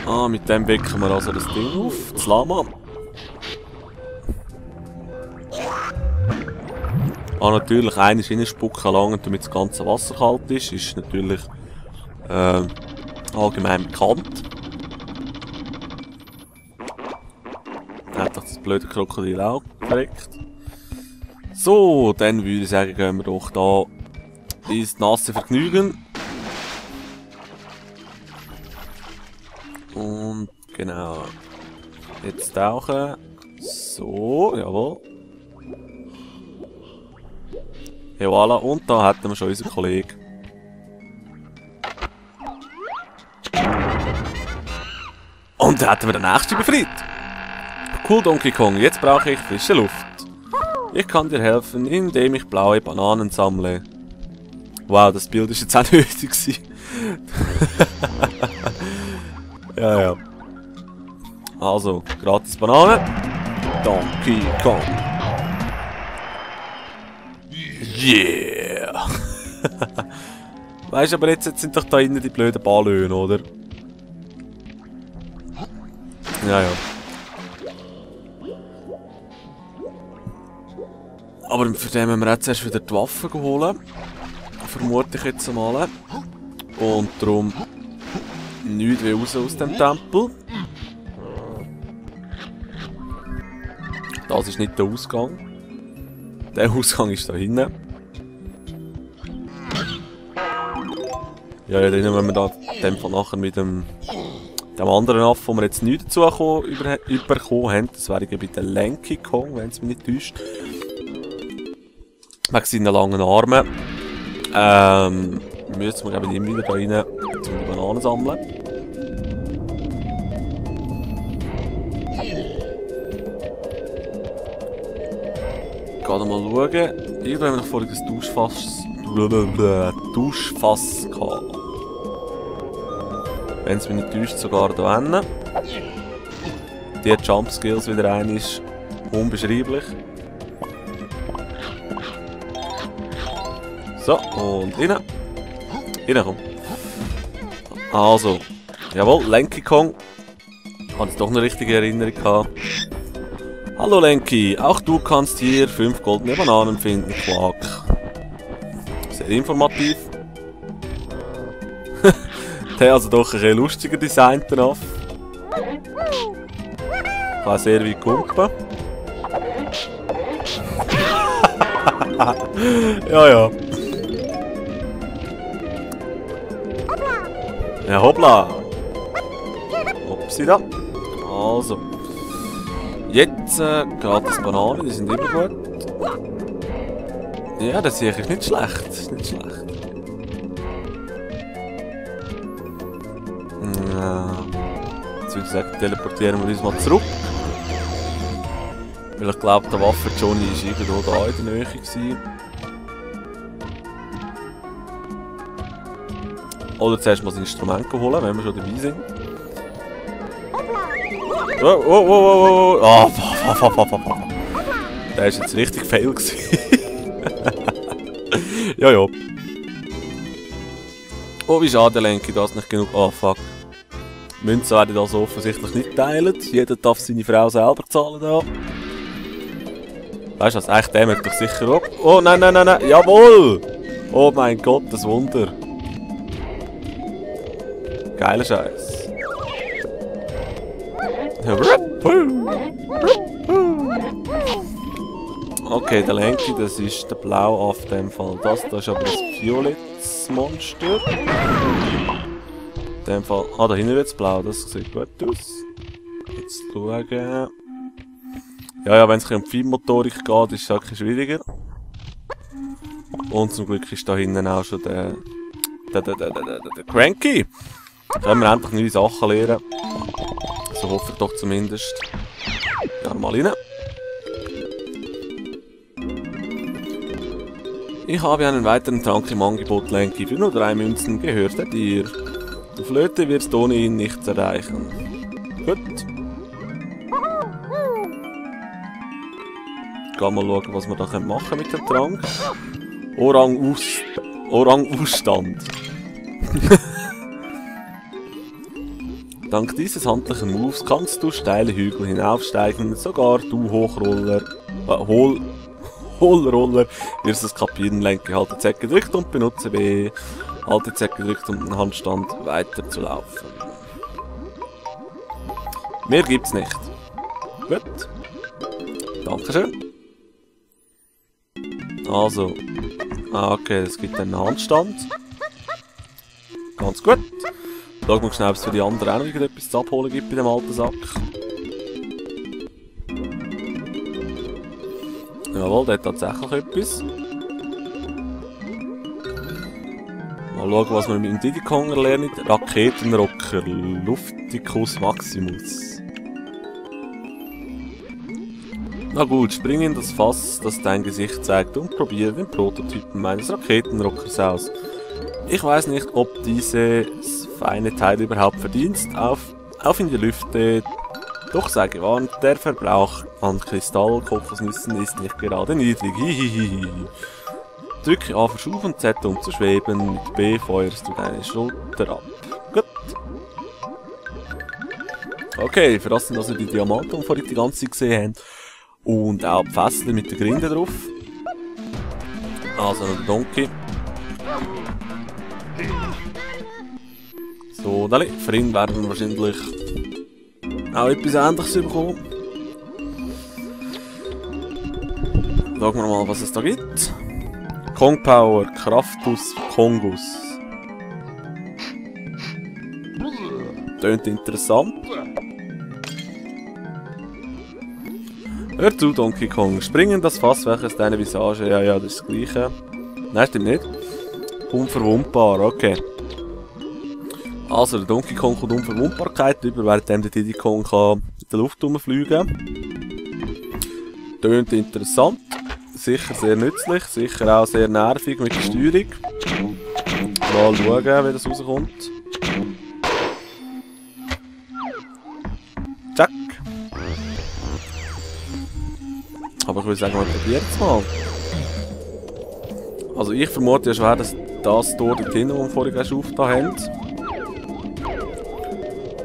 Ah, mit dem wecken wir also das Ding auf, das Lama. Ah, natürlich, eine Schienenspucke lang, damit das ganze Wasser kalt ist, ist natürlich allgemein bekannt. Da hat doch das blöde Krokodil auch verreckt. So, dann würde ich sagen, gehen wir doch da ins nasse Vergnügen. Und genau. Jetzt tauchen. So, jawohl. Ja, voilà. Und da hätten wir schon unseren Kollegen. Und da hätten wir den nächsten befreit. Cool, Donkey Kong. Jetzt brauche ich frische Luft. Ich kann dir helfen, indem ich blaue Bananen sammle. Wow, das Bild ist jetzt auch nötig gewesen. Ja, ja. Also, gratis Banane. Donkey Kong. Yeah! Weißt du, aber jetzt sind doch da innen die blöden Ballöne, oder? Ja, ja. Aber für den müssen wir jetzt erst wieder die Waffen holen. Vermute ich jetzt einmal. Und darum nichts wie raus aus dem Tempel. Das ist nicht der Ausgang. Der Ausgang ist da hinten. Ja, dann wenn wir da in dem Fall nachher mit dem anderen Affen, wo wir jetzt nichts dazu überkommen haben, das wäre bei der Lanky Kong, wenn es mich nicht täuscht. Wegen seinen langen Armen. Müssen wir glaube ich immer wieder da rein, um die Bananen sammeln. Gerade mal schauen. Irgendwo haben wir noch vorhin das Duschfass gehabt. Wenn es mich nicht täuscht, sogar hier hinten. Die Jump Skills wieder ein ist unbeschreiblich. So, und rein. Rein, komm. Also, jawohl, Lanky Kong. Ich hatte doch eine richtige Erinnerung gehabt. Hallo Lanky, auch du kannst hier 5 goldene Bananen finden, Quark. Sehr informativ. Der also doch ein bisschen lustiger designt, der Affe. War sehr wie Kumpen. Ja, ja. Ja, hoppla. Hopsi da. Also. Jetzt gratis Bananen, die sind immer gut. Ja, das sehe ich nicht schlecht. Das ist nicht schlecht. Ja. Jetzt würde ich sagen, teleportieren wir uns mal zurück. Weil ich glaube, der Waffen-Johnny war irgendwo da in der Nähe gewesen. Oder zuerst mal das Instrument holen, wenn wir schon dabei sind. Oh, oh, oh, oh, oh. Ah, der ist jetzt richtig fail gewesen. Ja, ja. Oh, wie schade, Lenky, da ist nicht genug. Oh, fuck. Münzen werden also offensichtlich nicht teilen. Jeder darf seine Frau selber zahlen da. Weißt du was? Eigentlich der möchte doch sicher auch. Oh, nein, nein, nein, nein. Jawohl! Oh mein Gott, das Wunder. Geiler Scheiß. Okay, der Lenky, das ist der Blau auf dem Fall. Das ist aber das violettes Monster. In dem Fall. Ah, da hinten wird es blau, das sieht gut aus. Jetzt schauen. Ja, ja, wenn es um Feinmotorik geht, ist es auch schwieriger. Und zum Glück ist da hinten auch schon der Cranky. Da können wir endlich neue Sachen lernen. So hoffe ich doch zumindest. Ja, mal rein. Ich habe einen weiteren Trank im Angebot, Lanky. Für nur 3 Münzen gehört er dir. Du Flöte wirst ohne ihn nichts erreichen. Gut. Gehen mal schauen, was wir da machen mit dem Trank. Orang-Ausstand. Dank dieses handlichen Moves kannst du steile Hügel hinaufsteigen, sogar du Hohlroller wirst es kapieren. Lenke, halte Z gedrückt und benutze B. Halte Z gedrückt, um den Handstand weiterzulaufen. Mehr gibt's nicht. Gut. Dankeschön. Also. Okay, es gibt einen Handstand. Ganz gut. Schauen wir schnell, ob es für die anderen auch noch etwas zu abholen gibt bei dem alten Sack. Jawohl, der hat tatsächlich etwas. Mal schauen, was wir mit dem Diddy Kong lernen. Raketenrocker, Lufticus Maximus. Na gut, spring in das Fass, das dein Gesicht zeigt und probiere den Prototypen meines Raketenrockers aus. Ich weiß nicht, ob dieses feine Teil überhaupt verdient, auf in die Lüfte. Doch sei gewarnt, der Verbrauch an Kristallkokosnüssen ist nicht gerade niedrig. Hihihihi. Drücke A für Schub und Z um zu schweben, mit B feuerst du deine Schulter ab. Gut. Okay, für das sind also die Diamanten, die wir vorhin die ganze Zeit gesehen haben. Und auch die Fässer mit der Grinde drauf. Also noch der Donkey. So, Dali. Für ihn werden wir wahrscheinlich auch etwas Ähnliches bekommen. Schauen wir mal, was es da gibt. Kong Power, Kraftus, Kongus. Tönt interessant. Hör zu, Donkey Kong. Spring in das Fass, welches deine Visage... Ja, das ist das Gleiche. Nein, stimmt nicht. Unverwundbar, okay. Also, der Donkey Kong kommt Unverwundbarkeit über, während der Diddy Kong kann in der Luft rumfliegen. Tönt interessant. Sicher sehr nützlich. Sicher auch sehr nervig mit der Steuerung. Mal schauen, wie das rauskommt. Zack. Aber ich würde sagen, man probiert es mal. Also ich vermute ja schwer, dass das Tor dort hinten, das wir vorhin schon aufgetan haben,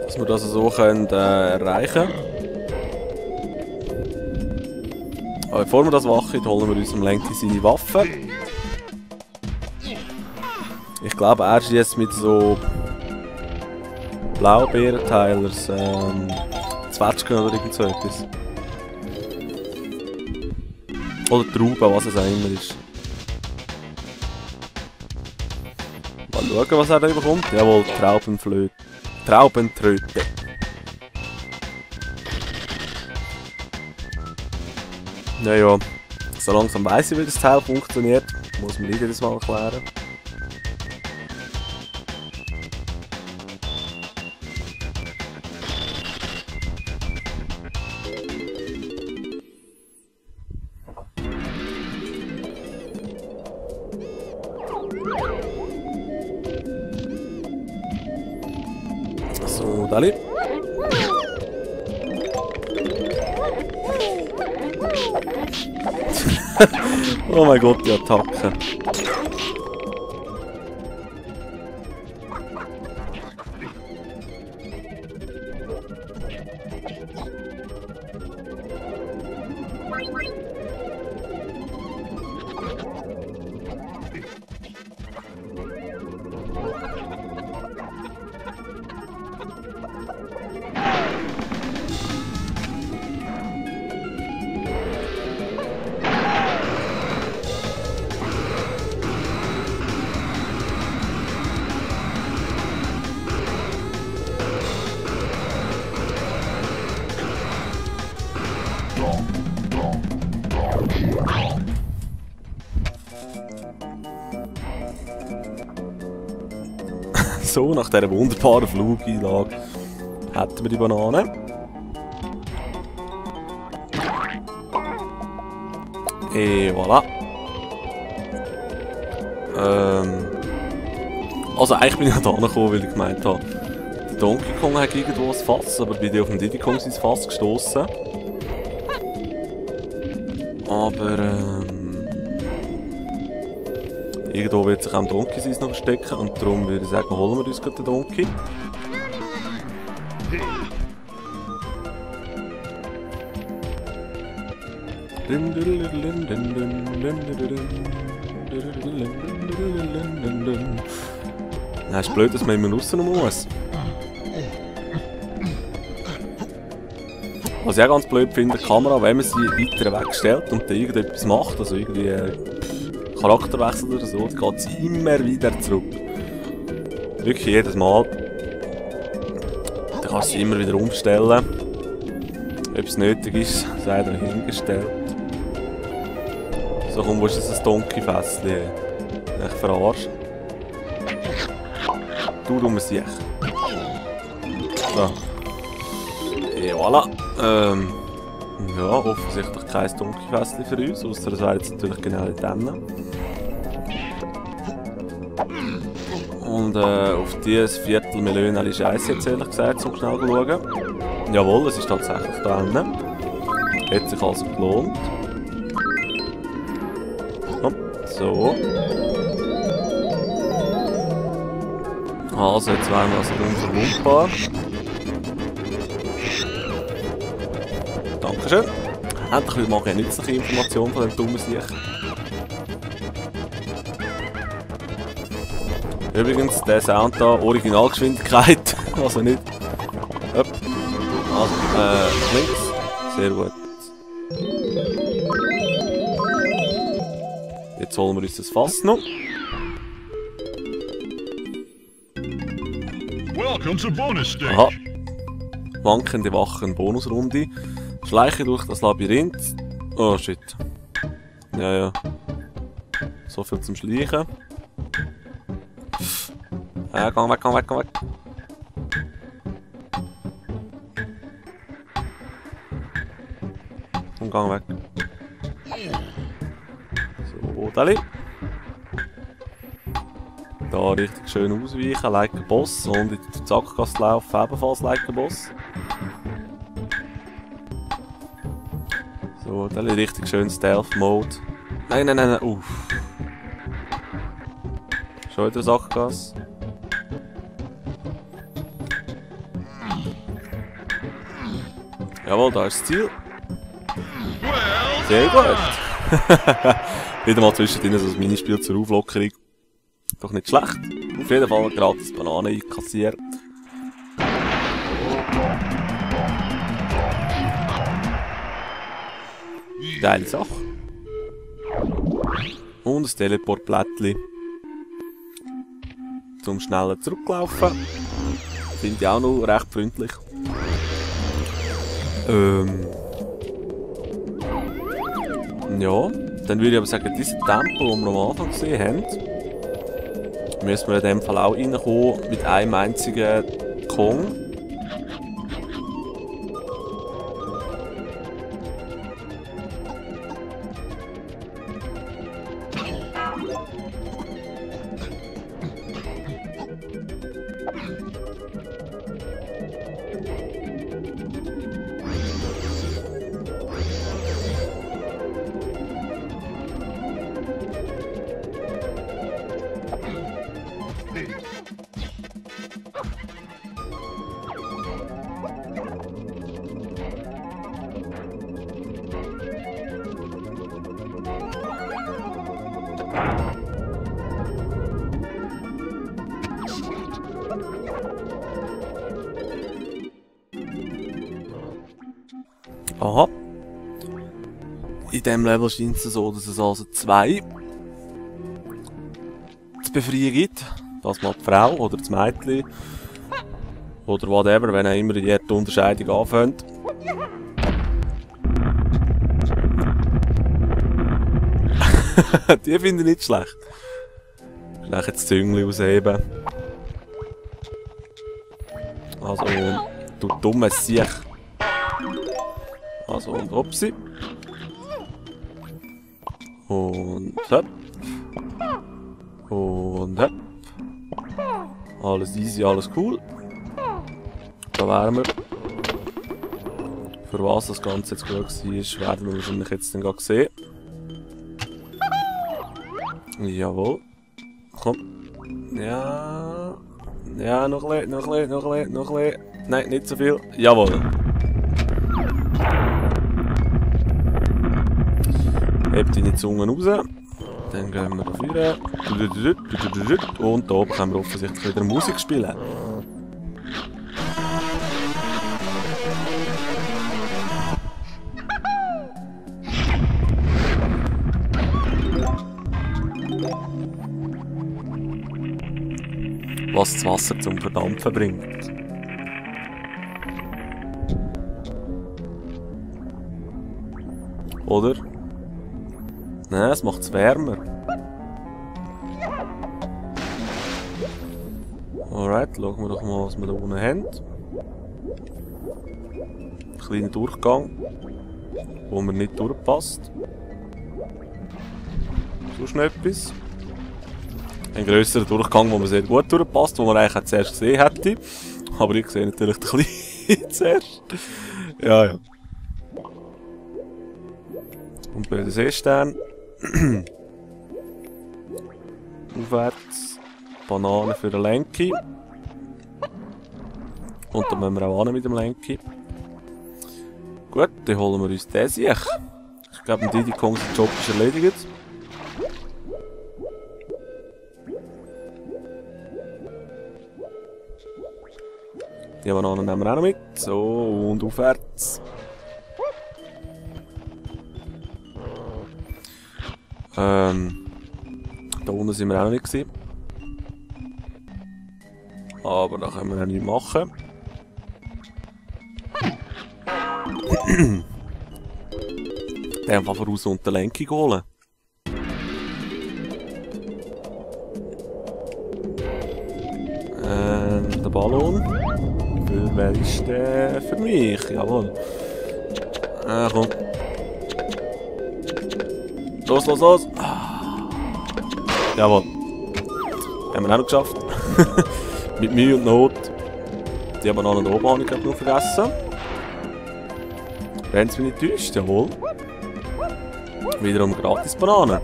dass wir das so können, erreichen können. Aber bevor wir das machen, holen wir unserem Lenky seine Waffe. Ich glaube, er schießt mit so Blaubeerenteilers, Zwetschgen oder irgend so etwas. Oder Trauben, was es auch immer ist. Mal schauen, was er da bekommt. Jawohl, Traubentröte. Naja, so langsam weiss ich, wie das Teil funktioniert. Muss man jedes Mal erklären. So, Dali. Oh mein Gott, die Attacke. So, nach dieser wunderbaren Flugeinlage hätten wir die Banane. Et voilà. Also eigentlich bin ich da angekommen, weil ich gemeint habe, der Donkey Kong hat irgendwo ein Fass, aber bin ich auf dem Diddy Kong sein Fass gestoßen. Aber irgendwo wird sich auch ein Donkey noch verstecken und darum würde ich sagen, holen wir uns gerade den Donkey. Ja, ist blöd, dass man immer raus muss. Was ich auch ganz blöd finde, die Kamera, wenn man sie weiter wegstellt und dann irgendetwas macht, also irgendwie Charakterwechsel oder so, dann geht sie immer wieder zurück. Wirklich jedes Mal. Dann kannst du sie immer wieder umstellen. Ob es nötig ist, sei da hingestellt. So, komm, wo ist das ein Donkey-Fässchen? Ich verarsche. Du dummer Siech. So. Ja, voilà. Ja, offensichtlich kein Donkey-Fässchen für uns, ausser das wäre jetzt natürlich genau dort. Und auf dieses Viertelmillion Scheiße jetzt ehrlich gesagt, um schnell zu schauen. Jawohl, es ist tatsächlich da hinten. Hat sich also gelohnt. So. Also, jetzt wären wir also unverwundbar. Dankeschön. Endlich wieder mal eine nützliche Information von dem dummen Sieg. Übrigens, der Sound da, Originalgeschwindigkeit, also nicht. Upp. Also, links. Sehr gut. Jetzt holen wir uns das Fass noch. Aha. Wankende Wachen, Bonusrunde. Schleiche durch das Labyrinth. Oh shit. Ja, ja. So viel zum Schleichen. Gang weg, gang weg, gang weg. Und gang weg. So, Dali. Da richtig schön ausweichen, like ein Boss. Und in die Sackgasse laufen, ebenfalls like ein Boss. So, Dali, richtig schön Stealth-Mode. Nein, nein, nein, nein, uff. Schon wieder Sackgasse. Jawohl, da ist das Ziel. Sehr gut. Wieder mal zwischendrin so ein Minispiel zur Auflockerung. Doch nicht schlecht. Auf jeden Fall gratis Banane einkassiert. Geile Sache. Und ein Teleportblättchen. Zum schneller zurücklaufen. Finde ich auch noch recht freundlich. Ja, dann würde ich aber sagen, diese Tempel, die wir am Anfang gesehen haben, müssen wir in dem Fall auch reinkommen mit einem einzigen Kong. Aha. In diesem Level scheint es so, dass es also 2 zu befreien gibt. Das mal die Frau oder das Mädchen. Oder whatever, wenn auch immer die Unterscheidung anfängt. Die finde ich nicht schlecht. Vielleicht jetzt das Züngli ausheben. Also, du dummes Siech. Also, und Upsi. Und hopp. Und hopp. Alles easy, alles cool. Da wären wir. Für was das Ganze jetzt gut war, werden wir wahrscheinlich jetzt dann gerade sehen. Jawohl. Komm. Ja. Ja, noch ein bisschen, noch ein bisschen, noch ein bisschen, noch ein bisschen. nein, nicht so viel. Jawohl. Hebt deine Zunge raus. Dann gehen wir da vorne. Und da oben können wir offensichtlich wieder Musik spielen. Was das Wasser zum Verdampfen bringt. Oder? Nein, es macht es wärmer. Alright, schauen wir doch mal, was wir da unten haben. Ein kleiner Durchgang, wo mir nicht durchpasst. Sonst noch etwas. Ein grösserer Durchgang, wo man sehr gut durchpasst, wo man eigentlich auch zuerst gesehen hätte. Aber ich sehe natürlich den kleinen zuerst. Ja, ja. Und bei den Seestern. Aufwärts. Banane für den Lenki. Und dann müssen wir auch an mit dem Lenki. Gut, dann holen wir uns den sich. Ich glaube, Diddy Kongs Job ist erledigt. Die Bananen nehmen wir auch noch mit. So, und aufwärts. Da unten sind wir auch noch nicht gewesen. Aber da können wir auch nichts machen. Den einfach voraus und den Lenki holen. Der Ballon. Für wer ist der? Für mich, jawohl. Komm. Los, los, los! Jawohl. Haben wir auch noch geschafft. Mit Mühe und Not. Die Bananen da oben habe ich gerade noch vergessen. Wenn es mich nicht täuscht, jawohl. Wiederum gratis Bananen.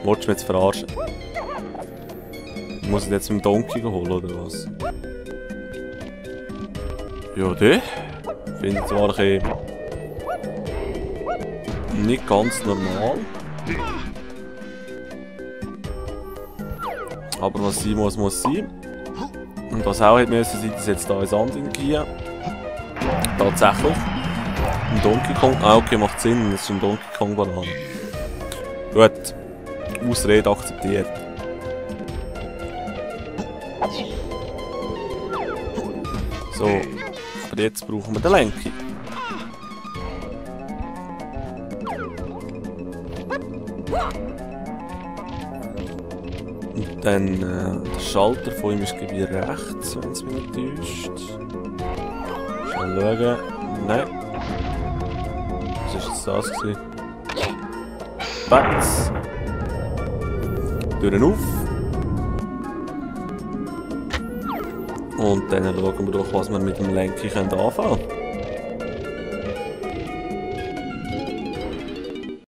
Wolltest du mich jetzt verarschen? Muss ich jetzt mit dem Donkey holen, oder was? Ja, der finde ich zwar ein nicht ganz normal. Aber was sein muss, muss sein. Und was auch hätte müssen sein, dass jetzt da ein Sand gehen. Tatsächlich. Ein Donkey Kong. Ah, okay, macht Sinn. Das ist ein Donkey Kong Banane. Gut. Ausrede akzeptiert. So. Aber jetzt brauchen wir den Lenki. Und dann der Schalter von ihm ist irgendwie rechts, wenn es mich nicht täuscht. Schnell schauen. Nein. Was war jetzt das gewesen? Batz. Türen auf. Und dann schauen wir doch, was wir mit dem Lenki anfangen können.